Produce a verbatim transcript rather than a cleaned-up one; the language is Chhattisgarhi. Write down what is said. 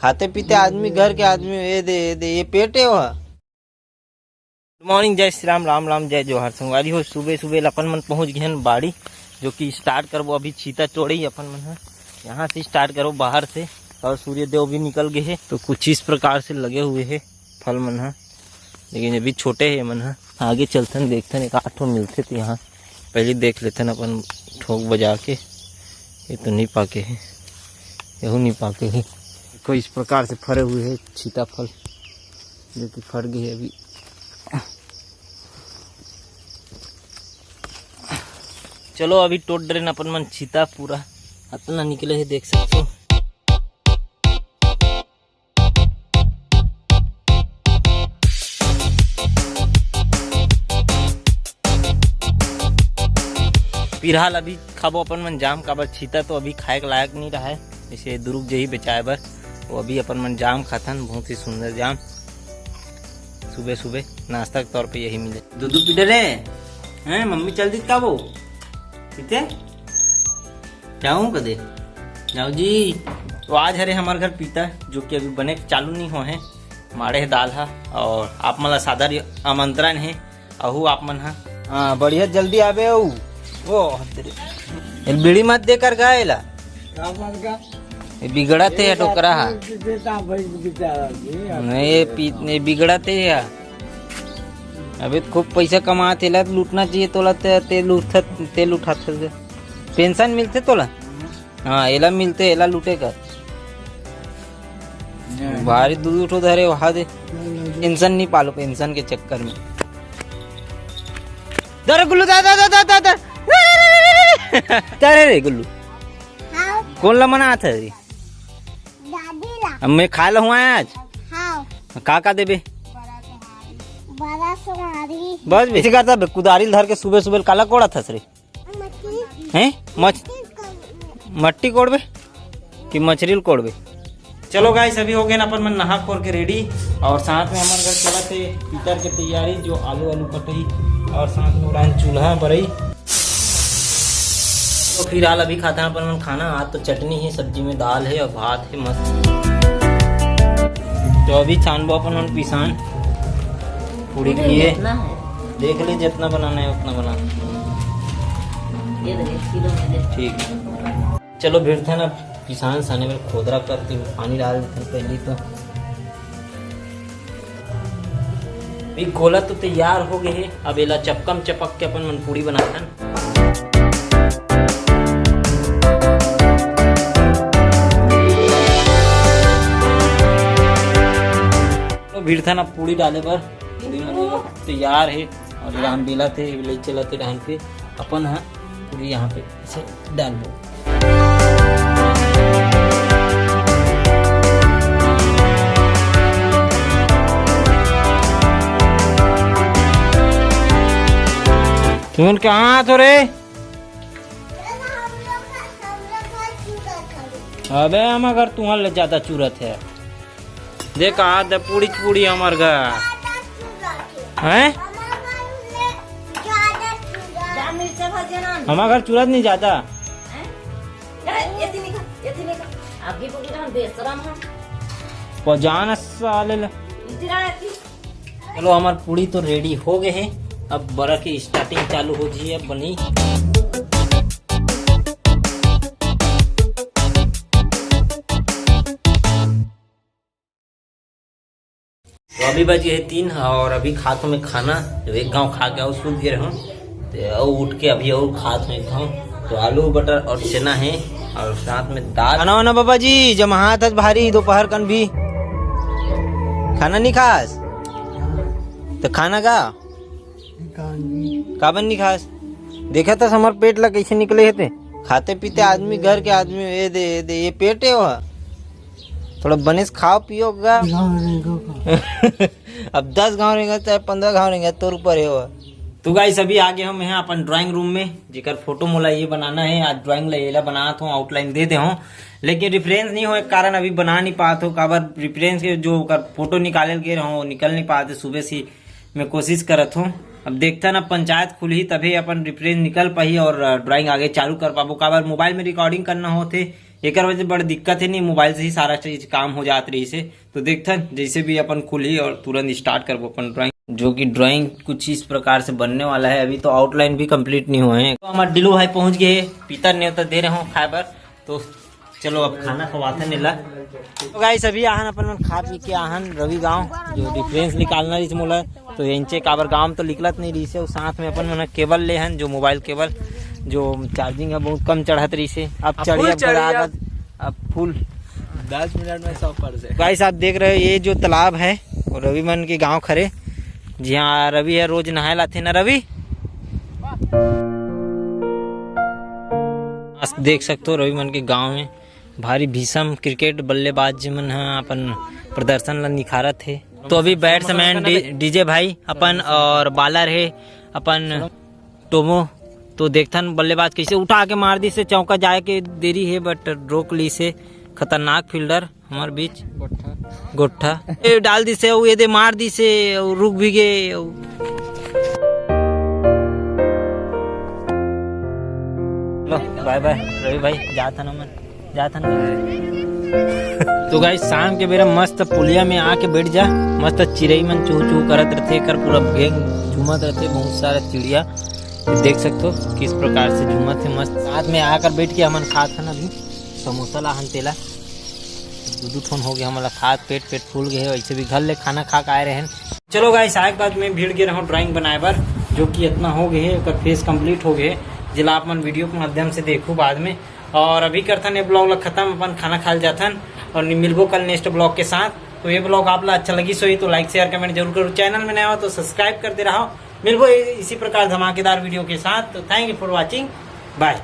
खाते पीते आदमी, घर के आदमी, ये दे, ये दे, ये पेट हे वह। गुड मॉर्निंग, जय श्री राम, राम राम, जय जोहार। संगवारी हो, सुबह सुबह अपन मन पहुंच गए हैं बाड़ी, जो कि स्टार्ट करबो अभी छीता तोड़े ही अपन मन ह। यहाँ से स्टार्ट करो, बाहर से। और सूर्य देव भी निकल गए हैं, तो कुछ इस प्रकार से लगे हुए हैं फल मन ह, लेकिन ये भी छोटे हैं मन ह। आगे चलथन, देखथन, एक आठ ठो मिलथे तो यहाँ पहले देख लेथन अपन ठोक बजा के। ये तो नहीं पाके है, यहू नहीं पाके है। देखो, इस प्रकार से फरे हुए हैं सीताफल, जो कि फट गए हैं अभी। चलो, अभी टोट डरेन अपन मन छीता पूरा, अतना निकले है, देख सकते हो। फिलहाल अभी खाबो अपन मन जाम, काबर छीता तो अभी खाए के लायक नहीं रहा है, इसे दुरुक जही बेचाए बर। वो अभी अपन मन जाम खाथन, बहुत ही सुंदर जाम। सुबह सुबह नाश्ता के तौर पे यही मिले। दूध पी डरे हैं, मम्मी चल दी का वो पीते। जाऊँ कदे? जाओ जी। तो आज हरे हमारे घर पीता, जो कि अभी बने चालू नहीं हो है, माड़े है दाल हा, और आप मन ला सादर आमंत्रण है। अहू आप मन हा, हाँ, बढ़िया, जल्दी आबे। अऊ वो तेरे, ये बीड़ी मत देकर गा एला। का बात का? ये बिगड़त है, ये डोकरा हा। पीता भाई बेचारा जी। नहीं, ये पी, ये बिगड़त है या। अबे तो खूब पैसा कमात है, लूटना चाहिए तोला, ते, तेल उठत, तेल उठात है। पेंशन मिलते तोला? हाँ, एला मिलते, एला लूटे कर। भारी दू दू ठो धरे वहा दे। पेंशन नहीं पालो, पेंशन के चक्कर में। दर गुल्लू, दा, दा, दा, दा, दा, दा। दर रे गुल्लू। हाँ। कौन ला मना था रे? दादी ला। अब मैं खाए ला हुआ आज। हाँ। का का देबे? बड़ा सुहारी। बस बेसी करता बे, कुदारी धर के सुबह सुबह काला कोड़ा था रे। मछली। हैं? मछ-, मट्टी कोड़बे कि मछरी ल कोड़बे? चलो गाइस, अभी हो गए ना अपन मन नहा खोर के रेडी, और साथ में हमारे घर चला थे पितर के तैयारी, जो आलू आलू कटई, और साथ में उड़ान चूल्हा बरई। तो फिलहाल अभी खाता है अपन मन खाना। आज तो चटनी है, सब्जी में दाल है और भात है मस्त। तो अभी छानबो अपन मन पिसान पूरी के लिए। जितना है। देख ले, जितना बनाना है उतना बना। ये दे, एक किलो में दे। ठीक। चलो भिड़थन अब पिसान साने में खोदरा करके पानी डाल देथन पहले तो। ये गोला तो तैयार हो गए है, अब एला चपकम चपक के अपन मन पूरी बनाथन। तो भिड़थन अब पूरी डाले बर। पूरी मन तैयार है और ये हम बेला थे, ले चला थे डाल के अपन हा पूरी यहाँ पे ऐसे डाल दो। तुमन कहाँ आत हो रे? अबे हम अगर तुहर ले ज्यादा चूरत है। देख, आ दे पूड़ी, पूड़ी हमर घर। हैं? हमार घर चूरत नहीं जाता। पजान साले ला। चलो, हमार पूड़ी तो रेडी हो गए है, अब बरा के स्टार्टिंग चालू हो जी, अब बनी। तो अभी बज गए तीन और अभी खात हूँ मैं खाना। जब एक घाव खा के आओ, सूत गए रहूँ, तो आओ उठ के अभी और खात हूँ एक घाव। तो आलू बटर और चना है और साथ में दाल। खाना वाना बाबा जी, जमात है भारी दोपहर कन भी। खाना नहीं खास? तो खाना का? काबर नहीं खास? देखा था हमार पेट ला कैसे निकले हे ते। खाते पीते आदमी, घर के आदमी, ये दे, ये दे, ये पेट है वह। थोड़ा बने से खाओ पियो गा। गाँव रहेगा का? अब दस घाव रहेगा चाहे पंद्रह घाव रहेगा, तोर ऊपर है वो। तो गाइस, अभी आ गए हम यहाँ अपन ड्राइंग रूम में, जेकर फोटो मोला ये बनाना है। आज ड्राइंग ला येला बनात हूँ, आउटलाइन दे दे हूँ, लेकिन रेफरेंस नहीं हो, एक कारण अभी बना नहीं पात हो, काबर रेफरेंस के जो ओकर फोटो निकाले के रहूँ, वो निकल नहीं पाते। सुबह से मैं कोशिश करत हूँ, अब देखता ना, पंचायत खुलही तभे अपन रेफरेंस निकल पाही और ड्राइंग आगे चालू कर पाबो, काबर मोबाइल में रिकॉर्डिंग करना होते। एकर वजह से बड़ दिक्कत हे नहीं, मोबाइल से ही सारा चीज काम हो जात रहिस हे। तो देखथन जैसे भी अपन खुलही और तुरंत स्टार्ट करबो अपन ड्राइंग, जो कि ड्राइंग कुछ इस प्रकार से बनने वाला है। अभी तो आउटलाइन भी कंप्लीट नहीं हुआ है। तो हमार डिलू भाई पहुंच गए, पीतर नेवता दे रहे हो खाए बर। तो चलो अब खाना खवाथन एला। तो गाइस, अभी आहन अपन मन खा पी के आहन रवि गांव, जो डिफरेंस निकालना रहिस मोला, तो एंचे काबर गांव तो निकलत नहीं रहिस हे। साथ में अपन मन केबल ले हन, जो मोबाइल केबल, जो चार्जिंग है बहुत कम चढ़त रहिस हे, अब चढ़ी, अब चढ़ी, अब अब फुल। दस मिनट में सौ परसेंट। गाइस, आप देख रहे हो ये जो तालाब है, वो रवि मन के गांव खरे, जिहां रवि है रोज नहाए लाथे ना रवि। आज देख सकते हो रवि मन के गांव में भारी भीषम क्रिकेट बल्लेबाज मन ह अपन प्रदर्शन ला निखारत हे। तो अभी बैट्समैन डी-, डीजे भाई अपन और बॉलर है अपन टोमो। तो देखथन बल्लेबाज कैसे उठा के मार दिस हे, चौका जाए के देरी है, बट रोक लिस हे खतरनाक फील्डर हमार बीच। गोट्ठा। ए, डाल दिस हे, वो ये दे मार दिस हे, वो रुक भी गए। लो, बाय बाय रवि भाई, जात हन हमन, जात हन। तो गाइस, शाम के बेरा मस्त पुलिया में आके बैठ जा, मस्त चिरई मन चू चू करत रथे, एकर पूरा गैंग झूमत रथे, बहुत सारा चिड़िया। ये देख सकते हो किस प्रकार से झूमत हे मस्त। साथ में आकर बैठ के हमन खात हन अभी समोसा ला हन तेला, दू दू ठोन हो गए हमला खात, पेट पेट फूल गए हे। वैसे भी घर ले खाना खा के आए रहे। चलो गाइस, आए के बाद मैं भीड़ के रहूँ ड्राइंग बनाए बर, जो कि इतना हो गए हे, ओकर फेस कंप्लीट हो गए हे, जेला आप मन वीडियो के माध्यम से देखू बाद में। और अभी करथन ये ब्लॉग ला खत्म, अपन खाना खा ल जाथन और नि-, मिलबो कल नेक्स्ट ब्लॉग के साथ। तो ये ब्लॉग आप ला अच्छा लगी सोई तो लाइक शेयर कमेंट जरूर करो, चैनल में नया हो तो सब्सक्राइब करते रहो। मिलबो इसी प्रकार धमाकेदार वीडियो के साथ। तो thank you for watching, bye।